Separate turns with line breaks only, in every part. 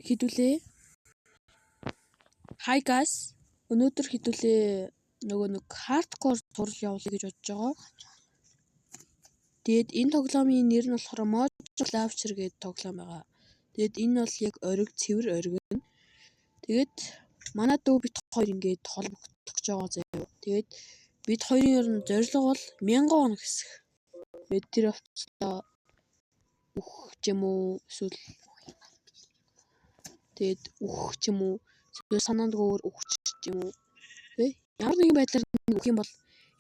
Хэдүүлээ. Hi guys. Өнөөдөр хэдүүлээ нөгөө нэг hardcore турал явуулъя гэж бодож байгаа. Тэгээд энэ тоглоомын нэр нь болохоор Mojang Launcher гэдэг тоглоом байгаа. Тэгээд энэ бол яг ориг, цэвэр ориг нь. Тэгээд манай дүү бит хоёр ингээд холбогдох гэж байгаа заяа. Тэгээд бид хоёрын ер нь зорилго бол 1000 хоног хэсэх. Тэгээд тэр хувцастаа үхэх ч юм уу эсвэл тэгээд үхэх ч юм уу эсвэл санаандгүйгээр үхчих ч юм уу. Тэ? Ямар нэгэн байдлаар нэг үхэх юм бол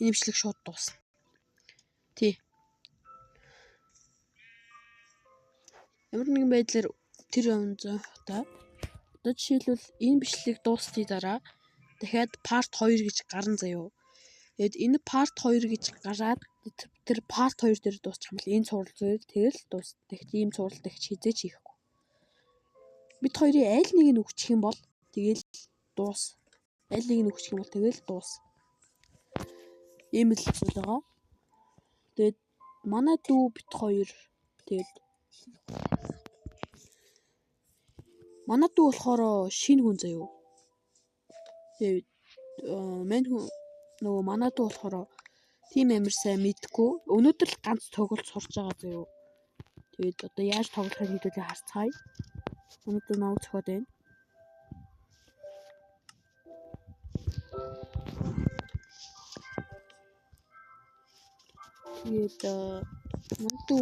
энэ бичлэг шууд дуусна. Тий. Ямар нэгэн байдлаар тэр юм зонхтой. Одоо жишээлбэл энэ бичлэг дууссаны дараа дахиад part 2 гэж гарна заяо. Тэгээд энэ part 2 гэж гараад тэр part 2 дээр дуусчих юм бол энэ цуврал зүгээр тэгэл дуус. Тэгт ийм цуврал тэгч хизээч хийхгүй. Бид хоёрын аль нэг нь үхчих юм бол тэгэл дуус. Аль нэг нь үхчих юм бол тэгэл дуус. Ийм л зүйл байгаа. Тэгээд манай дүү бит хоёр тэгээд манай дүү болохоор шинэ хүн заяо. Тэгээд мань хүн нөгөө манай дүү болохоор тийм амар сайн мэдгүй. Өнөөдөр л ганц тоглолт сурч байгаа заяо. Тэгээд одоо яаж тоглохыг хэдүүлээ харцгаая. Өнөөдөр намайг зохиод байна. Тэгээд манай дүү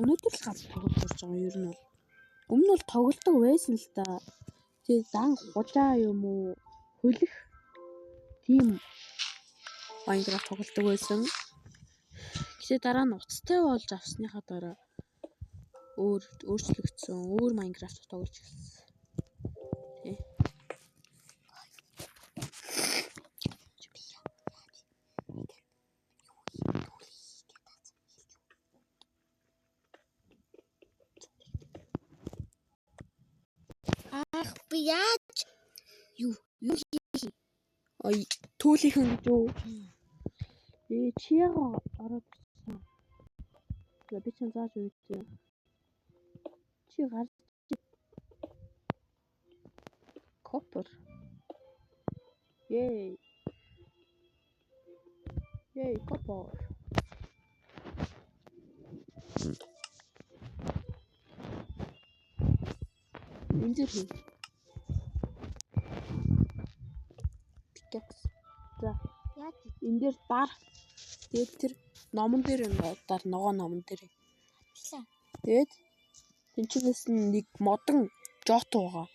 өнөөдөр л ганц тоглолт сурч байгаа юм ер нь бол. Өмнө нь бол тоглодог байсан л да. Тэгээд дан хужаа юм уу хөлөх тийм Minecraft тоглодог байсан. Гэхдээ дараа нь уцтай болж авсныхаа дараа өөрчлөгдсөн. Өөр Minecraft тоглож эхэлсэн. Тий.
Ах би яаж юу хийх
Ой, түүхийнхэн гэж үү? Чи яага ороод ирсэн. За би чам зааж өгье. Чи гарч Copper. Yay. Yay, copper. Энэ дээр хий. Pickaxe. За
яаж
энэ дээр дар. Тэгээд тэр номон дээр ингээд дар ногоо номон дээр.
хийлээ?
Тэгээд тэнчнээс нь нэг модон жоту байгаа.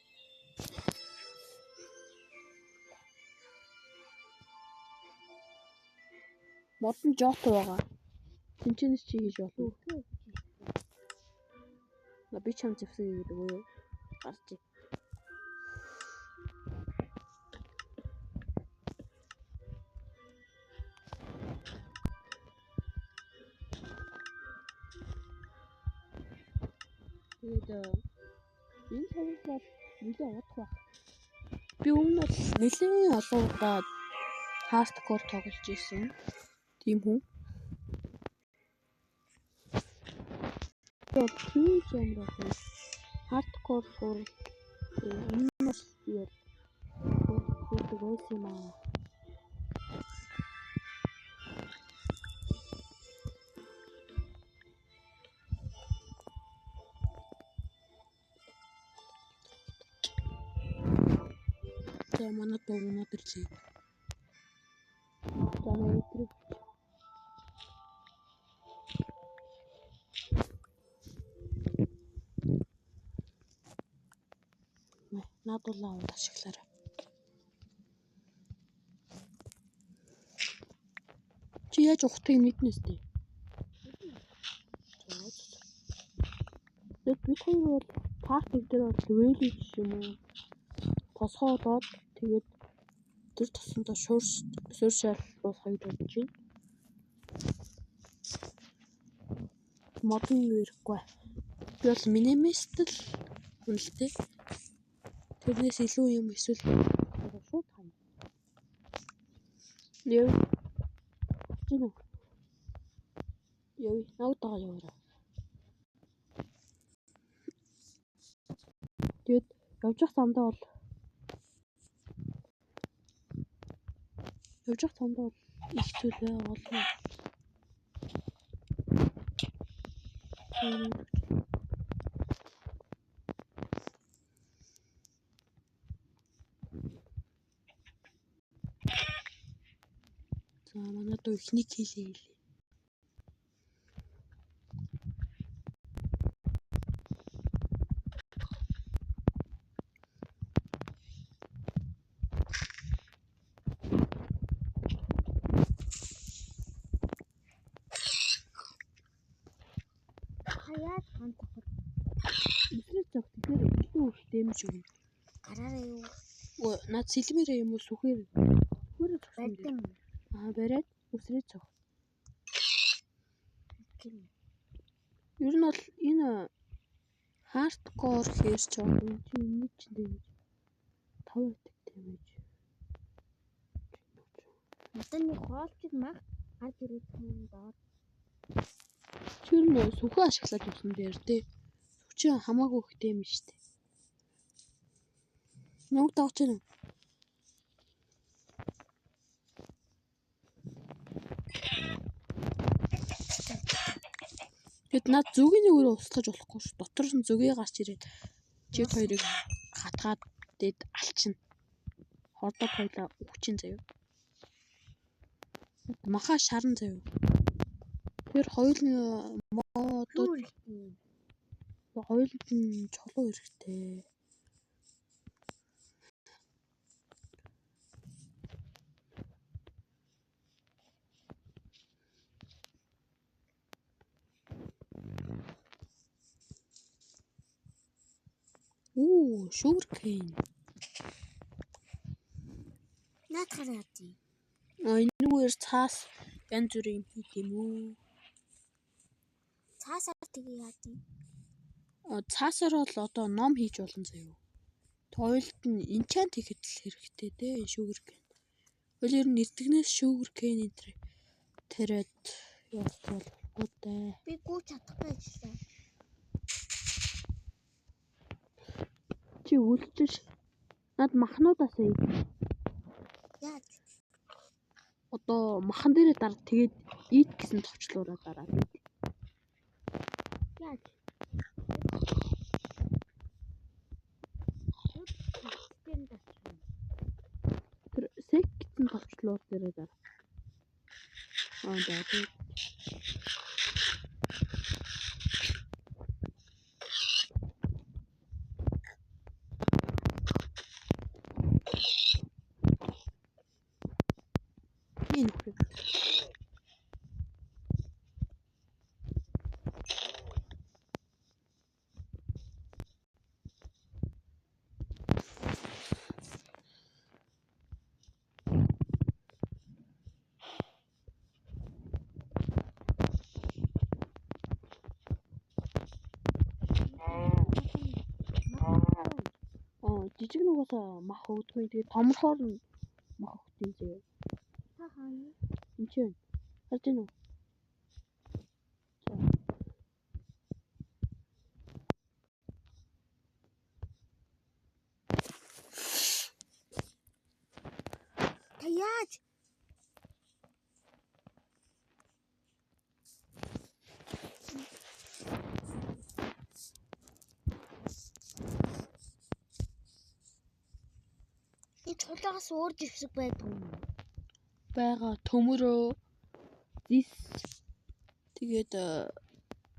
Модон жоту байгаа. Тэнчнээс чи хийж болно. Би чам зэвсэг хийгээд өгөө юу? Гарч ий. Тэгээд энэ тоглолт бол нэлээд удах байх. Би өмнө бол нэлээд олон удаа hardcore тоглож исэн. Тийм хүн. Би бол хийж амар олон hardcore цуврал өмнө нь бол би бол хийдэг байсан юм аа. За манай дуу өнөөдөр ирлээ. За манай өдрийг наадуулаа аваад ашиглаарай. Чи яаж ухтыг мэднэ үстэй. Тэгээд бид хоёр бол парт 1 дээр бол вэлиж юм уу тосгоолоод тэгээд тэр тосондоо сууршаал дуусгах гэж бодож байна. Модон юу ирэхгүй. Би бол минимист л үнэлтэй. Тэрнээс илүү юм эсвэл шууд хана. Яв. Авч гинүү. Яв. Науг дагаа яваарай. Тэгээд явж явах замдаа бол их зүйл байгаа болно. За манай дүү эхний kill ээ хийлээ.
Та яаж ганц цохор?
Эсрэг зөх тэгэхээр илүү их damage өгнө.
Гараараа юу?
Үгүй над сэлмээрээ юм уу сүхээр цогсон дээр.
Барьсан.
Аа бариад үсрээ цог.
Тийм.
Ер нь бол энэ hardcore гэхэр ч юм чи энэ чинь damage 5 attack damage.
Надад нэг хоолчд мах гарч ирэх юм доор.
Чи ер нь сүхээ ашиглаад явсан дээр тий. Сүх чи хамаагүй их damage штэ. Нүг дагж байна. Тэгэд над зүгийн өөрөө устгаж болохгүй шүү. Дотроос нь зүгээ гарч ирээд чид хоёрыг хатгаад дээд алчна. Хордоод хоёлаа үхчин заяа. Маха шаран заяа. Тэр хоёул модод
Юу хэрэгтэй юм?
хоёулд нь чулуу хэрэгтэй. Үү, sugar cane.
Наадхаар яа юм?
А энүүгээр цаас янз бүрийн юм хийх юм үү?
Цаасаар тэгээ яа юм?
Цаасаар бол одоо ном хийж болно заяа. Хоёулд нь enchant хийхэд л хэрэгтэй те sugar cane. Хоёул ер нь эрдэгнээс sugar cane энэ тариад явах болохгүй дээ.
Би гүйч чадахгүй ажиллаа.
Чи үлчиш. Над махнуудаас ий.
Яаж?
Одоо махан дээрээ дараа тэгээд ит гэсэн товчлуураа дараад.
Яаж?
Тэр сек гэсэн товчлуур дээрээ дараа. Аа даа. Энэ нөхрийг. Аа жижиг нь угаасаа мах өгдөггүй. Тэгээд томорхоор нь мах өгдөг зөө.
Та хаана?
Энд чинь байна. Харж байна уу? За.
Та яаж? Энэ чулуугаас өөр зэвсэг байдаг юм уу?
Байгаа төмөрөө зис тэгээд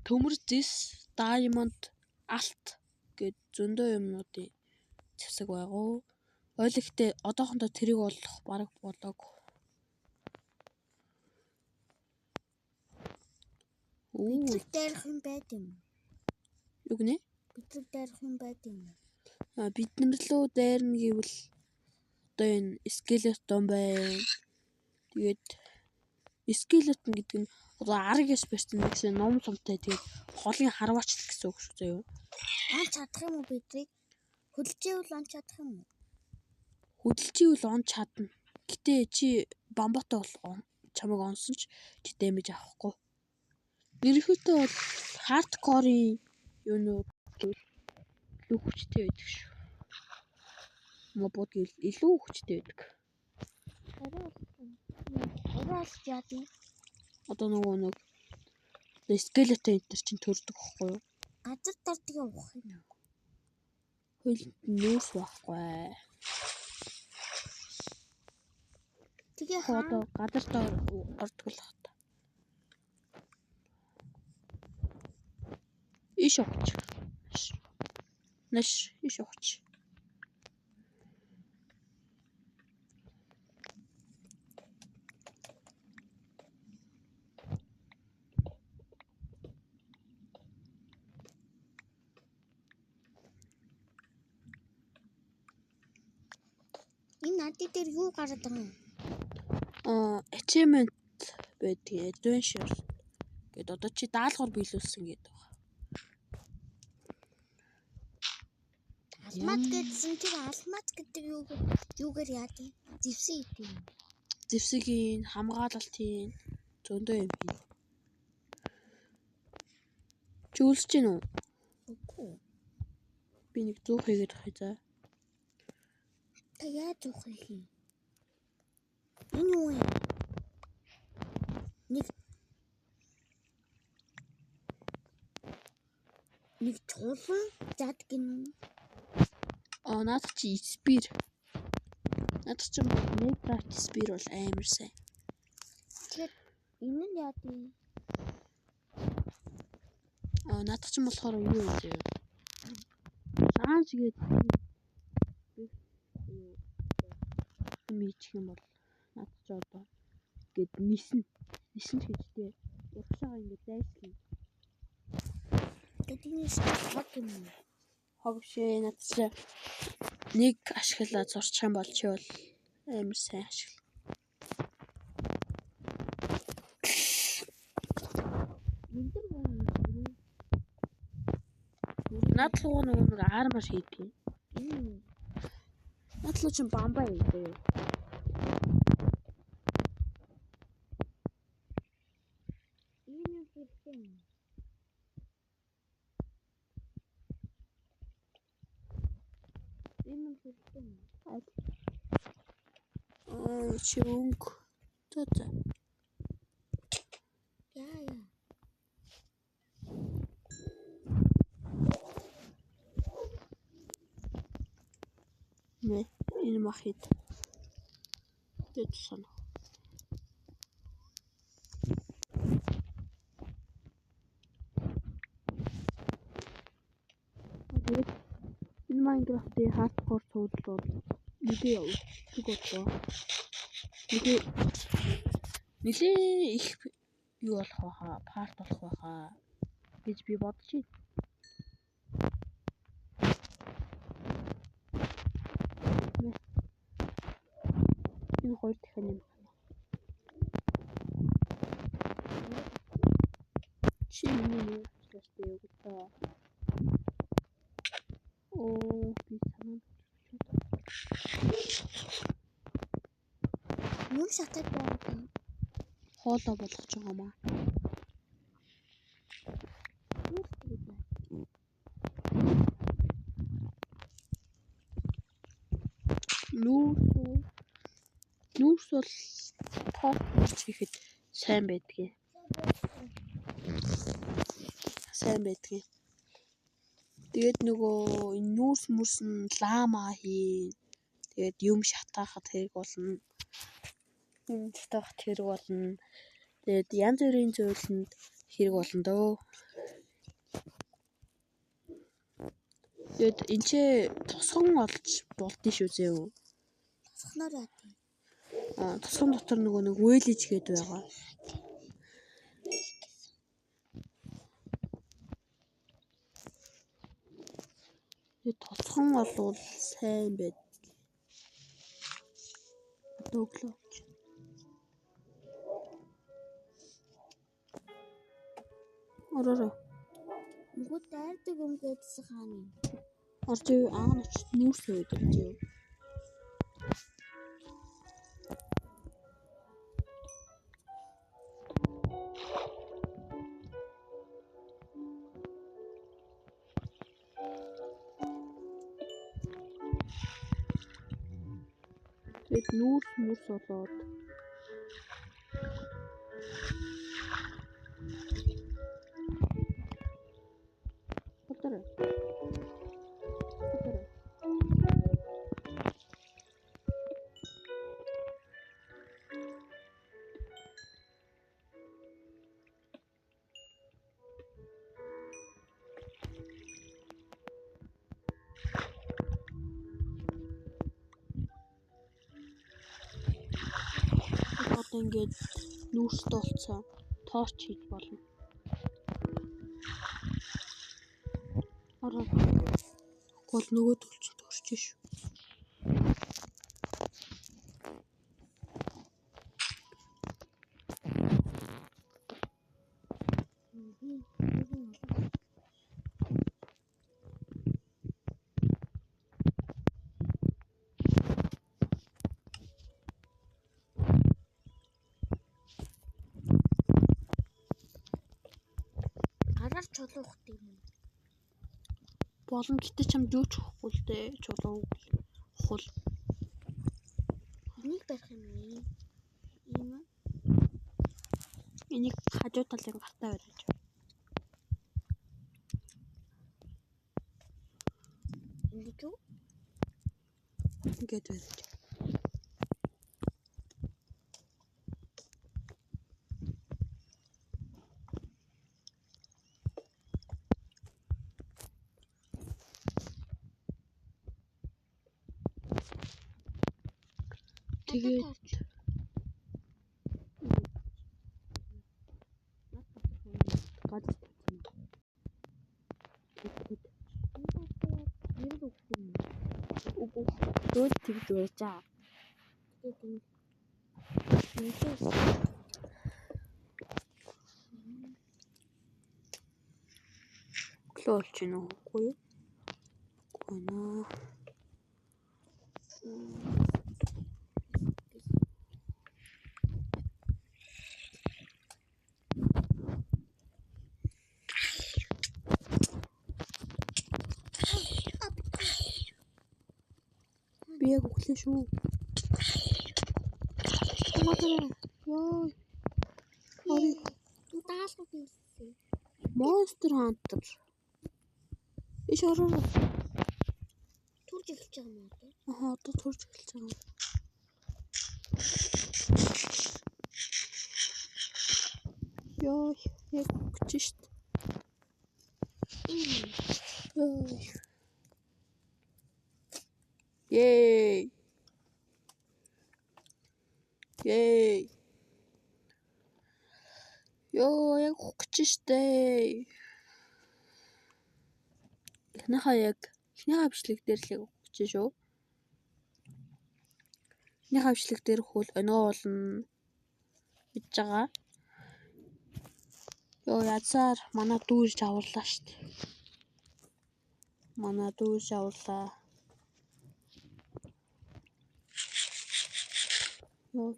төмөр зис diamond алт гэд зөндөө юмнуудын зэвсэг байгаа. Ойл ихтэй одоохондоо тэрийг олох бараг болоогүй. Үү
Бидрэг дайрах юм байд юм уу?
юу гинэ?
Бидрэг дайрах юм байд юм уу?
Бид нар лөө дайрна гэвэл одоо энэ skeleton байна. Тэгээд skeleton гэдэг нь одоо аргаас барьсан гэсэн ном сумтай тэгээд холын харваач л гэсэн үг шүү заяа.
Он чадах юм уу бидрийг? Хөдөлжээвэл он чадах юм уу?
Хөдөлжээвэл он чадна. Гэтэ чи бамбатай бол чамайг онсон ч чи damage авахгүй. Ерөнхийдөө бол hardcore-ын юунууд гэвэл Илүү хүчтэй байдаг шүү. Мобууд илүү хүчтэй байдаг.
Арай олж яад юм.
Одоо нөгөө нэг скелетон энэ төр чинь төрдөг байхгүй юу?
Газар дор тэгээ уух юм.
Хоёуланд нь нүүрс байхгүй.
Тэгээ
Одоо газар дор ордог л хата. Иш огч. Наш иш огч.
Энэ нади дээр юу гараад байгаа юм?
Achievement байдаг. Adventure гээд одоо чи даалгавар биелүүлсэн гэдэг байна.
Алмаз гэдсэн тэр алмаз гэдэг юугаар яад юм? Зевсээ идэв юм.
Зевсгийн хамгаалалтын зөндөө юм хий. Чи үлсэж гин үү?
Үгүй.
Би нэг зүүх хийгээд авах за.
Та яаж зүүх хийх юм? Энэ юу юм? Нэг чулуун зад гинэ.
Аа наадах чи spear. Наадах чи netherite spear бол амар сайн.
Тэгэхээр энэ нь яад юм?
Аа наадах чи болохоор юу юм бэ? Лаан шигээд юм хийчих юм бол наадах чи одоо гээд нисэн. Нисэн ч гэжтэй. Урагшаага ингээд дайшлна.
Тэгээд энэ хог юм уу?
Хог шээ наадах чи нэг ашиглаад сурчих юм бол чи бол амар сайн ашигла.
Энэ дэр юм.
Наад руу нөгөө нэг армор хийдэг.
Энэ
Наад руу чинь бамбаа юм дээ.
Энэ юм хэрэгтэй юм. Энэ юм хэрэгтэй юм.
Аль. Аа чи өнгө. За за.
Яа яа.
Нэ энэ мах хэд. Тэд санаа. Тэгээд энэ Minecraft-ийн hardcore цуврал бол нэлээ өсдөг боллоо. Нэлээ их юу болох байхаа, part болох байхаа гэж би бодож байна. Энэ хоёр дахин юм байна. Чи миний нэр авчлаа юу гэдэг. Оо би санаа
Юм шатаад байгаа юм.
Хоолоо болгож байгаа маа. Нүүрс бол топ хийхэд сайн байдгийг. Сайн байдгийг. Тэгээд нөгөө энэ нүүрс мөрс нь лама хийн. Тэгээд юм шатаахад хэрэг болно. Юм шатаахад хэрэг болно. Тэгээд янз бүрийн зүйлэнд хэрэг болно дөө. Тэгээд энэ ч тосгон олж болдсон шүү зөө.
Тосгоноор яа тийм.
Аа тосгон дотор нөгөө нэг вэлиж гээд байгаа. Тэгээд тосгон олвол сайн байд. Одоо өглөө. Ороорой.
Үгүй дайрдаг юм гэдсэн хаана юм.
Орж ив аав нь очиж нүүрс өөд орж ив. Тэгээд нүүрс мүрс болоод Хоторой. Хоторой. Одоо ингээд нүүрстэй болсон. Торч хийж болно. Ороо. Гол нөгөө төлч төрч шүү.
Би би гараар чулуу ухдаг юм.
Болно гэтээ чамд юу ч өгөхгүй л дээ. Чулуу ухвал.
Энийг барих юм уу? Ийм үү?
Энийг хажуу талын гартаа бариад.
Ингэж үү?
Ингээд бариад. Тэгээд газар тавьсан. Тэгээд
Нэр өгөх юм.
Үгүй дөөл тэгж байж.
Тэгээд энэ
Өглөө болж байна уу? Үгүй юу? Үгүй наа. Би яг өглөө шүү. Мотороо. Йоо. Ори.
Даалгавар хийлээ.
Monster Hunter. Иш ороо.
Төрж эхэлж байгаа юм одоо.
Аха, одоо төрж эхэлж байгаа. Йоо, яг өгч шт. Йоо. Yay. Yay. Йоо, яг өгч штэ. Эхнийхээ бичлэг дээр л яг өгч шүү. Эхнийхээ бичлэг дээр хөл оноо болно гэж байгаа. Йоо, язаар манай дүү ирж аварлаа штэ. Манай дүү ирж аварлаа. Йоо.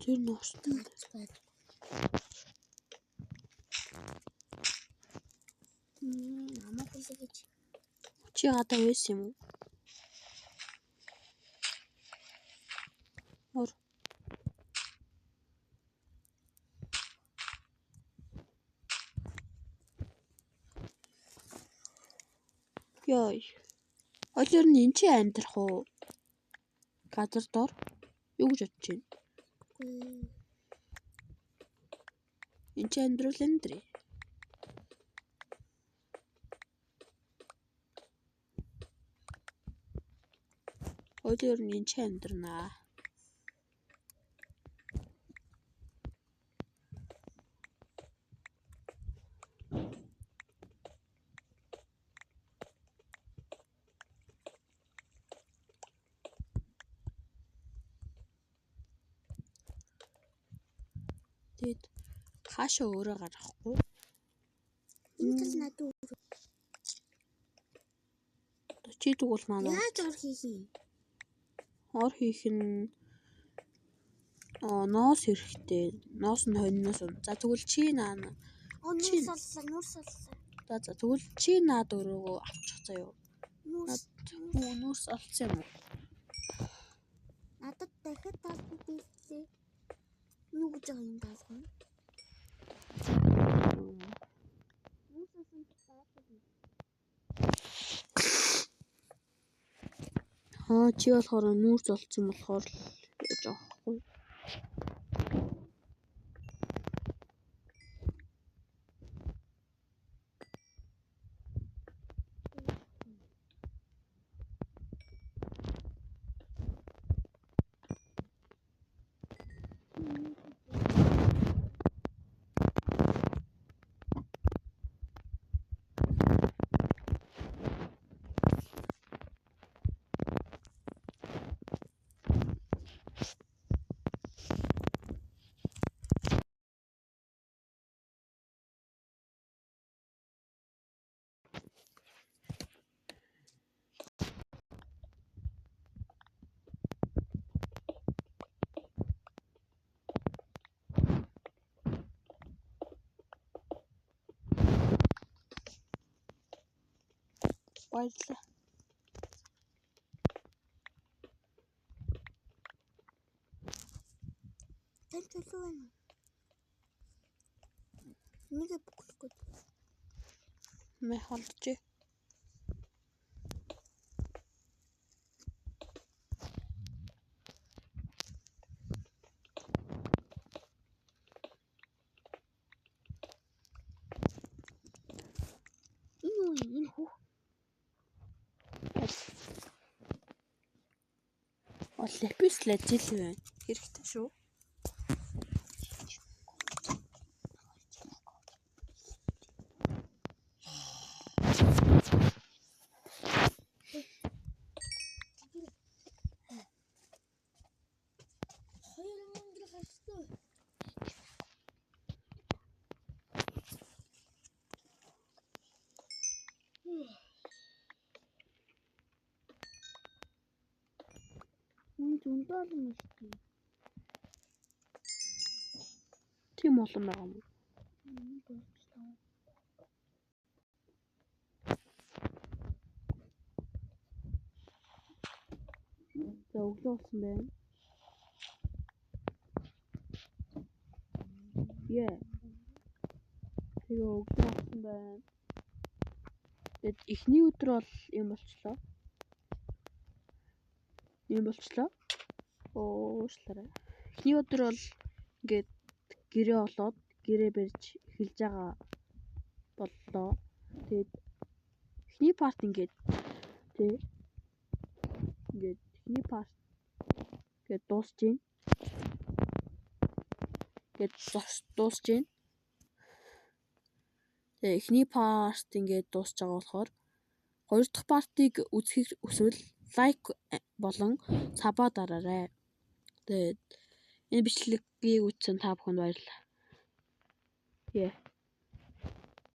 Тэр норсон
байж. Намайг хүлээж.
Чи гадаа байсан юм уу? Ор. Йой. Олиор нь энэ чи амьдрах уу? Газар дор юу гэж бодож байна? Энд чи амьдрал амьдрий. Олиор нь энэ чи амьдрнаа. Тэгээд хаашаа өөрөө гаргахгүй.
Энэ тал надад өөр.
Чи тэгвэл манай
Яаж ор хийх юм?
Ор хийх нь Аа, ноос хэрэгтэй. Ноос нь хоньноос. За тэгвэл чи наа.
Чи нүүрс оллоо, нүүрс оллоо.
За за тэгвэл чи наад өрөөгөө авчих заяа.
Нүүрс
нүүрс олсон юм уу?
Надад дахиад даалгавар биеллээ. Юу гэж байгаа юм даалгавар? Нүүрс олсон даалгавар.
Аа, чи болохоор нүүрс олсон болохоор л яаж авахгүй. Баярлалаа.
Тань чөлөө байна уу? Нэгэ бүглэхгүй.
Мэ холджээ.
Энэ юу юм? Энэ хүүх.
Ол лапис лазил байна. Хэрэгтэй шүү.
Үн зөндөө олон юм шүү дээ.
Тийм олон байгаа юм уу?
1 2 5.
За өглөө болсон байна. Яа. Тэгээ өглөө болсон байна. Тэгэд эхний өдөр бол юм болчлоо. Юм болчлоо. Уушлаарай. Эхний өдөр бол ингээд гэрээ олоод гэрээ барьж эхэлж байгаа боллоо. Тэгээд эхний part ингээд тий ингээд эхний part ингээд дуусч байна. Ингээд дуусч байна. Тэгээ эхний part ингээд дуусч байгаа болохоор хоёр дахь part ыг үзэхийг хүсвэл like болон sub аа дараарай. Тэгээд энэ бичлэгийг үзсэн та бүхэнд баярлалаа. Yeah.